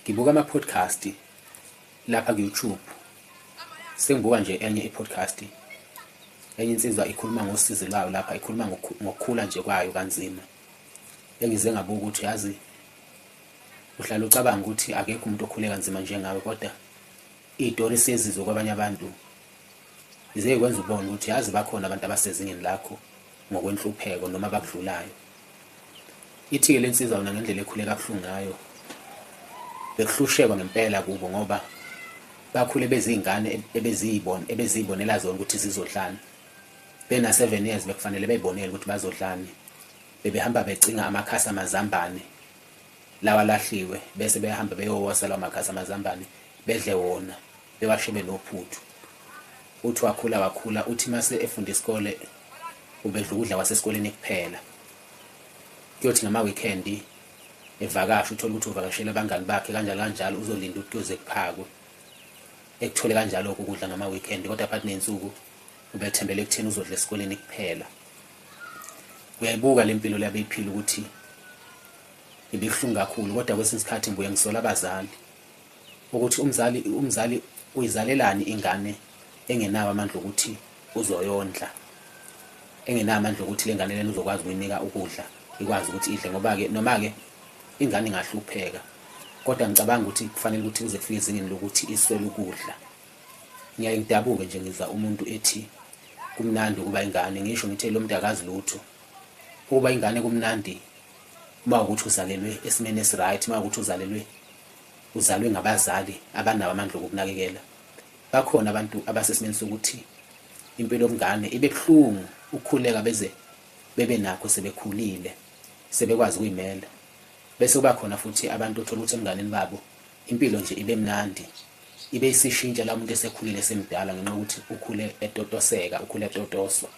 Ngibuka ama-podcast lapha ku-YouTube. Sengibuka nje enye i-podcast, enye insizwa ikhuluma ngosizi lwayo lapha, ikhuluma ngokukhula nje kwayo kanzima. Engize ngabuka ukuthi yazi uhlala ucabanga ukuthi akekho umuntu okhule kanzima njengawe, kodwa iy'tori siyezizwe kwabanye abantu ziyekwenza ubone ukuthi yazi bakhona abantu abasezingeni lakho ngokwenhlupheko noma abakudlulayo. Ithi-ke le nsizwa yona ngendlela ekhule kabuhlungu ngayo, bekuhlushekwa ngempela kubo ngoba bakhule beziyingane ebeziyibona ebeziyibonela zona ukuthi zizodlani. Bena-7 years bekufanele beyibonele ukuthi bazodlani. Bebehamba becinga amakhasi amazambane lawa lahliwe bese beyahamba beyowosa lawo makhasi amazambane bedle wona bewashebe nophuthu. Uthi wakhula wakhula uthi mase efunda isikole ubedla ukudla kwasesikoleni kuphela. Kuyothi ngama-weekend evakasha uthole ukuthi uvakashela abangani bakhe kanjalo kanjalo uzolinda ukuthi kuyoze kuphakwe. Ekuthole kanjalo-ke ukudla ngama-weekend kodwa phakathi ney'nsuku ubethembele ekutheni uzodla esikoleni kuphela. Uyayibuka le mpilo le abeyiphila ukuthi ibibuhlungu kakhulu kodwa kwesinye isikhathi ngibuye ngisola abazali ukuthi umzali uyizalelani ingane engenawo amandla okuthi uzoyondla, engenawo amandla okuthi le ngane lena uzokwazi ukuyinika ukudla ikwazi ukuthi idle, ngoba-ke noma-ke ingane ingahlupheka kodwa ngicabanga ukuthi kufanele ukuthi kuze kufike ezingeni lokuthi iswele ukudla. Ngiyaye ngidabuke nje ngizwa umuntu ethi kumnandi ukuba ingane, ngisho ngithe lo muntu akazi lutho. Ukuba ingane kumnandi uma ukuthi uzalelwe esimeni esi-right, uma ukuthi uzalelwe uzalwe ngabazali abanawo amandla okukunakekela. Bakhona abantu abasesimeni sokuthi impilo yobungane ibe buhlungu, ukukhuleka beze bebe nakho sebekhulile, sebekwazi ukuyimela. Bese kuba khona futhi abantu othola ukuthi ebunganeni babo impilo nje ibe mnandi, ibe isishintsha la umuntu esekhulile esemdala ngenxa yokuthi ukhule etotoseka, ukhule etotoswa.